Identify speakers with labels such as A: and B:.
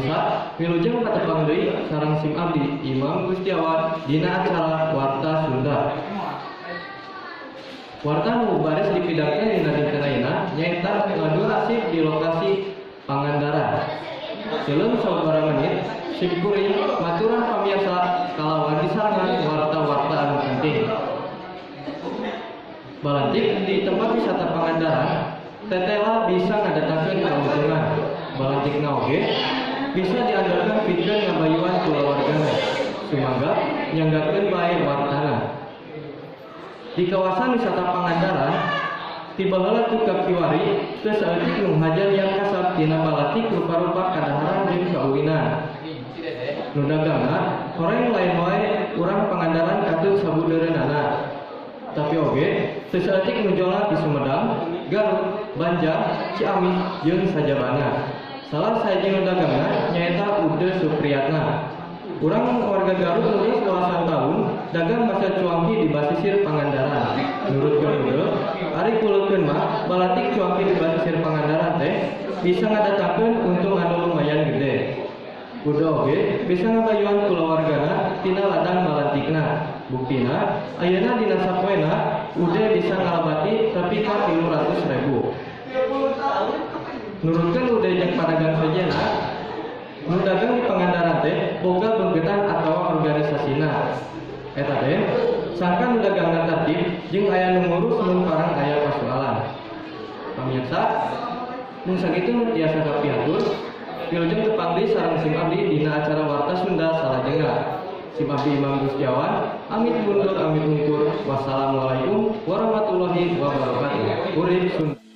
A: Pamirsa, wilujeng patepang deui sareng sim abdi Imam Gustiawan dina acara Warta Sunda. Warta nu baris dipidangkeun dina dinten ayeuna nyaeta ngadu arsip di lokasi Pangandaran. Seuleum sababaraha menit sim kuring maturan pamirsa kalawan disarengan warta-warta anu penting. Balantik di tempat wisata Pangandaran tetela bisa ngadatangkeun kauntungan. Balantikna oge bisa diandalkan pikeun ngabayuan kulawargana. Sumangga nyanggakeun bae wartana. Di kawasan wisata Pangandaran ti baheula tu kiwari teu saeutik nu hajar yang kasab tina balatik rupa-rupa kadaharan jeung kaulinan. Nu dagangna horeng lain wae urang Pangandaran katut sabudeureunana. Tapi oge teu saeutik nu jolna di Sumedang, Garut, Banjar, Ciamis jeung sajabana. Salah sahiji nu dagangna nyaeta Ude Supriyatna. Urang warga Garut nu geus belasan tahun dagang masa cuangki di basisir Pangandaran. Nurutkeun Ude, ari kuleukeun mah balatik cuangki di basisir Pangandaran teh bisa ngadatangkeun untung anu lumayan gede. Ude oge bisa ngabayuan kulawargana tina ladang balantikna. Buktina, ayeuna dina sapoena Ude bisa ngalabati tepi ka 300.000. Nurutkeun Ude jeung padagang sejenna, nu dagang di Pangandaran teh boga beungkeutan atawa organisasina. Eta teh sangkan nu dagangna tertib jeung aya nu ngurus mun parang aya pasualan. Pamirsa, mun sakitu nu tiasa kapihatur, wilujeng tepang deui sareng sim abdi dina acara Warta Sunda salajengna. Sim abdi Imam Gustiawan, amit mundur amit mungkur. Wassalamualaikum warahmatullahi wabarakatuh. Urip Sunda.